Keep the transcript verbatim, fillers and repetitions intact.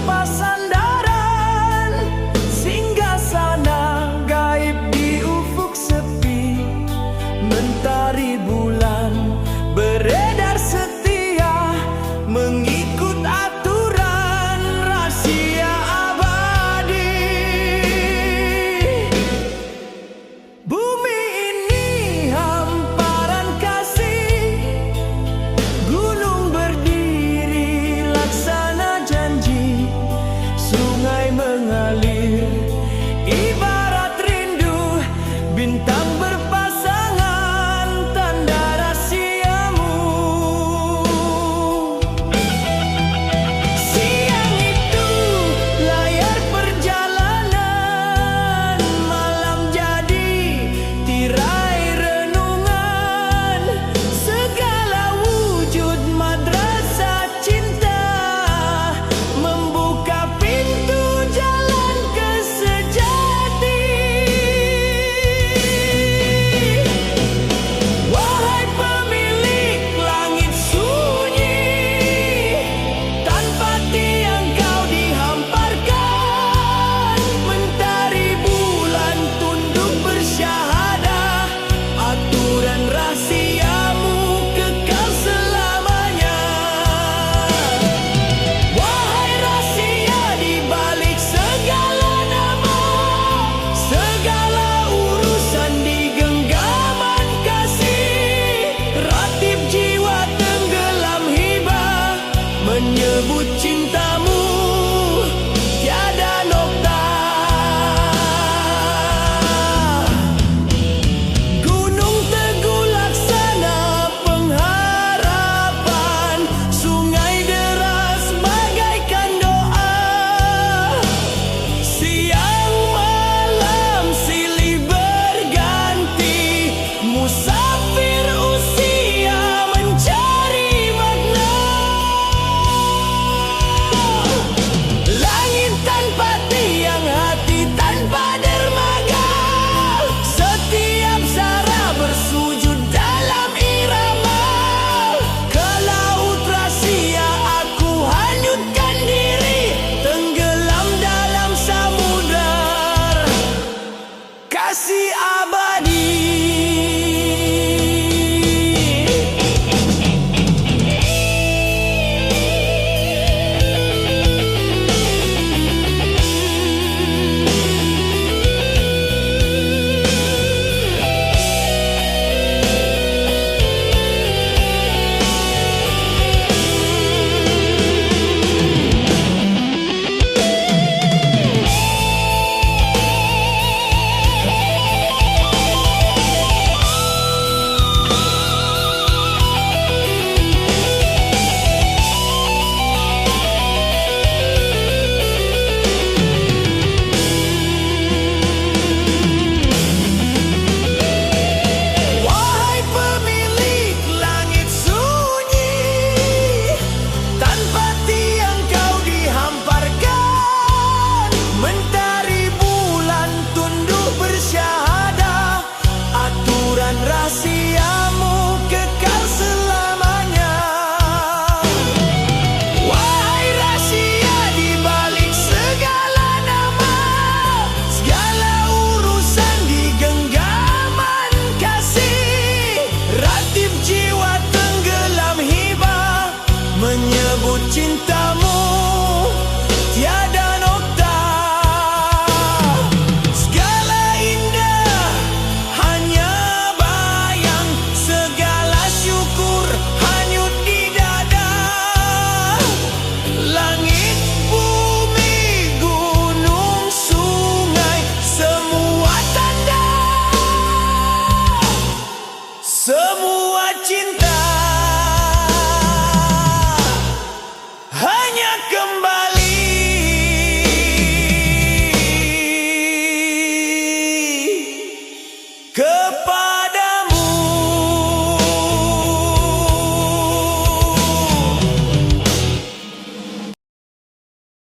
Pasandaran, singgah sana gaib di ufuk sepi. Mentari bulan beredar setia, mengikut aturan rahasia abadi. Bumi ini hamparan kasih, gunung berdiri laksana janji, sungai mengalir ibarat rindu, bintang berpasangan tanda rahasiamu. Siang itu layar perjalanan, malam jadi tirai renungan. Segala wujud madrasah cinta membuka pintu jalan ke sejati. Wahai pemilik langit sunyi, tanpa tiang kau dihamparkan. Mentari bulan tunduk bersyahadah, aturan rahasiamu kekal selamanya. Wahai rahsia di balik segala nama, segala urusan di genggaman kasih, ratib jiwa tenggelam hibah, menyebut cintamu tiada nokta. Gunung teguh laksana pengharapan, sungai deras bagaikan doa. Siang malam silih berganti, musafir usia mencari makna. Langit tanpa tiang, hati tanpa dermaga. Setiap zara bersujud dalam irama. Ke laut rahsia aku hanyutkan diri, tenggelam dalam samudra kasih abadi. Wahai pemilik langit sunyi, tanpa tiang kau dihamparkan. Mentari bulan tunduk bersyahadah, aturan rahasiamu kekal selamanya. Wahai rahsia di balik segala nama, segala urusan di genggaman kasih, ratib jiwa tenggelam hibah, menyebut cintamu tiada nokta. Segala indah hanya bayang, segala syukur hanyut di dada. Langit, bumi, gunung, sungai, semua tanda. Semua cinta